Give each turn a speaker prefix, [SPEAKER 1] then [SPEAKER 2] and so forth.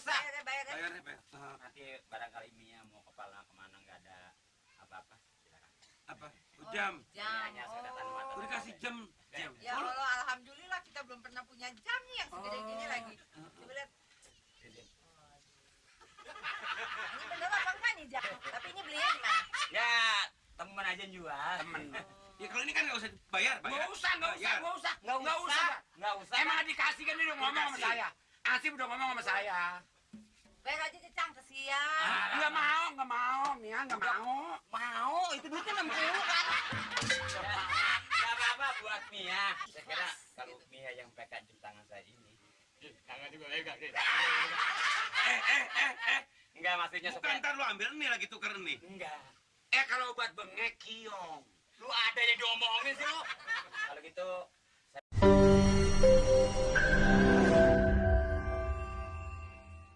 [SPEAKER 1] Bayar.
[SPEAKER 2] Nanti barangkali Mia mau kepala kemana nggak ada apa-apa, silakan.
[SPEAKER 3] Apa? Jam.
[SPEAKER 2] Mianya sekatan mata.
[SPEAKER 3] Udah kasih jam.
[SPEAKER 1] Ya Allah, alhamdulillah kita belum pernah punya jam nih yang segede gini lagi. Coba lihat. Ini bener apa enggak nih jam? Tapi ini belinya di mana?
[SPEAKER 2] Ya, teman aja yang jual.
[SPEAKER 3] Temen. Ya kalau ini kan nggak usah bayar.
[SPEAKER 4] Nggak usah.
[SPEAKER 2] Nggak usah.
[SPEAKER 4] Emang dikasih kan dia udah ngomong sama saya. Asif udah ngomong sama saya.
[SPEAKER 1] Bayar aja Cang, kesian.
[SPEAKER 4] Nggak mau, Mia nggak mau.
[SPEAKER 2] Mau, itu duitnya 60 kan. Nggak apa-apa buat Mia. Saya kira kalau Mia yang pegang jam tangan saya ini.
[SPEAKER 4] Tangan juga pegang.
[SPEAKER 2] Enggak, maksudnya
[SPEAKER 3] Bukan, ntar lu ambil nih lagi tuker nih.
[SPEAKER 2] Enggak.
[SPEAKER 4] Kalau obat bengek kiong. Lu ada yang diomongin sih lu.
[SPEAKER 2] Kalau gitu